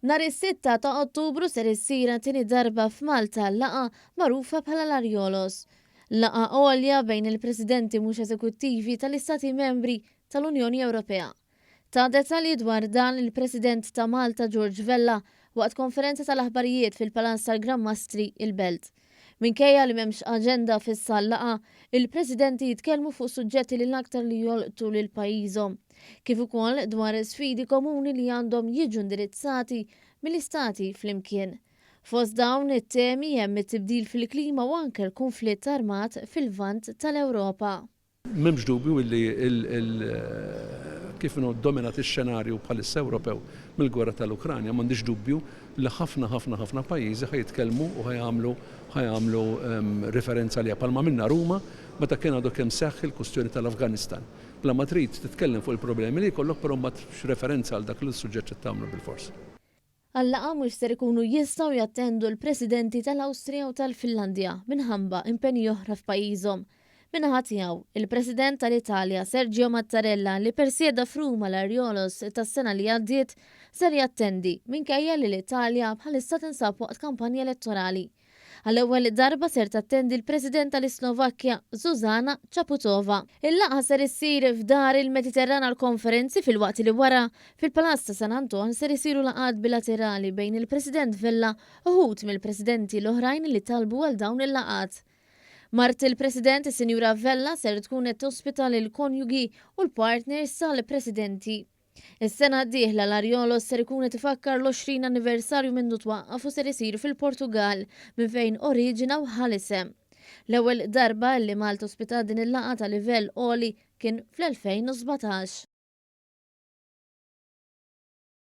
Nhar is-sitta ta' Ottubru ser issir għat-tieni darba f'Malta laqgħa magħrufa bħala l-Arjolos. Laqgħa għolja bejn il-Presidenti mhux eżekuttivi tal-Istati Membri tal-Unjoni Ewropea. Ta dettalji dwar dan il-President ta' Malta George Vella waqt konferenza tal-aħbarijiet fil-Palazz tal-Gran Mastri, il-Belt. Minkejja li m'hemmx aġenda fissa għal-laqgħa, il-Presidenti jitkellmu fuq suġġetti li l-aktar li jolqtu lil pajjiżhom, kif ukoll dwar sfidi komuni li għandhom jiġu indirizzati mill-istati flimkien. Fost dawn it-temi hemm it-tibdil fil-klima u anke l-kunflitt armat fil-Lvant tal-Ewropa. M'hemmx dubju illi kif inhu ddominat ix-xenarju bħalissa Ewropew mill-gwerra tal-Ukranja, m'għandix dubju li ħafna ħafna ħafna pajjiżi ħa jitkellmu u ħa jagħmlu ħa jagħmlu riferenza għaliha bħalma għamilna Ruma meta kien għadu kemm seħħ il-kwistjoni tal-Afganistan. Bla ma trid titkellem fuq il-problemi li jkollok però mbagħad referenza għal dak l-suġġett trid tagħmlu bilfors. Għal-laqgħa mhux ser ikunu jistgħu jattendu l-Presidenti tal-Awstrija u tal-Finlandja minħamba impenji oħra f'pajjiżhom. Min-naħa tiegħu, il-President tal-Italja Sergio Mattarella li persjeda f'Ruma l-Arjolos tas-sena li għaddiet ser jattendi minkejja li l-Italja bħalissa tinsab waqt kampanja elettorali. Għall-ewwel darba ser tattendi l-President tal-Islovakkja Zuzana Čaputova. Il-laqgħa ser issir f'Dar il-Mediterran għall-Konferenzi filwaqt li wara, fil-Palazz ta' San Anton ser isiru laqgħat bilaterali bejn il-President Vella u wħud mill-Presidenti l-oħrajn li talbu għal dawn il-laqgħat. Mart il-President, is-Sinjura Vella ser tkun qed tospita lill-konjugi u l-partners tal-Presidenti. Is-sena d-dieħla l-Arjolos ser ikun qed ifakkar l-20 anniversarju mindu twaqqaf u ser isir fil-Portugall minn fejn oriġina u ħa l-isem. L-ewwel darba li Malta ospitat din il-laqgħa ta' livell għoli kien fl-2017.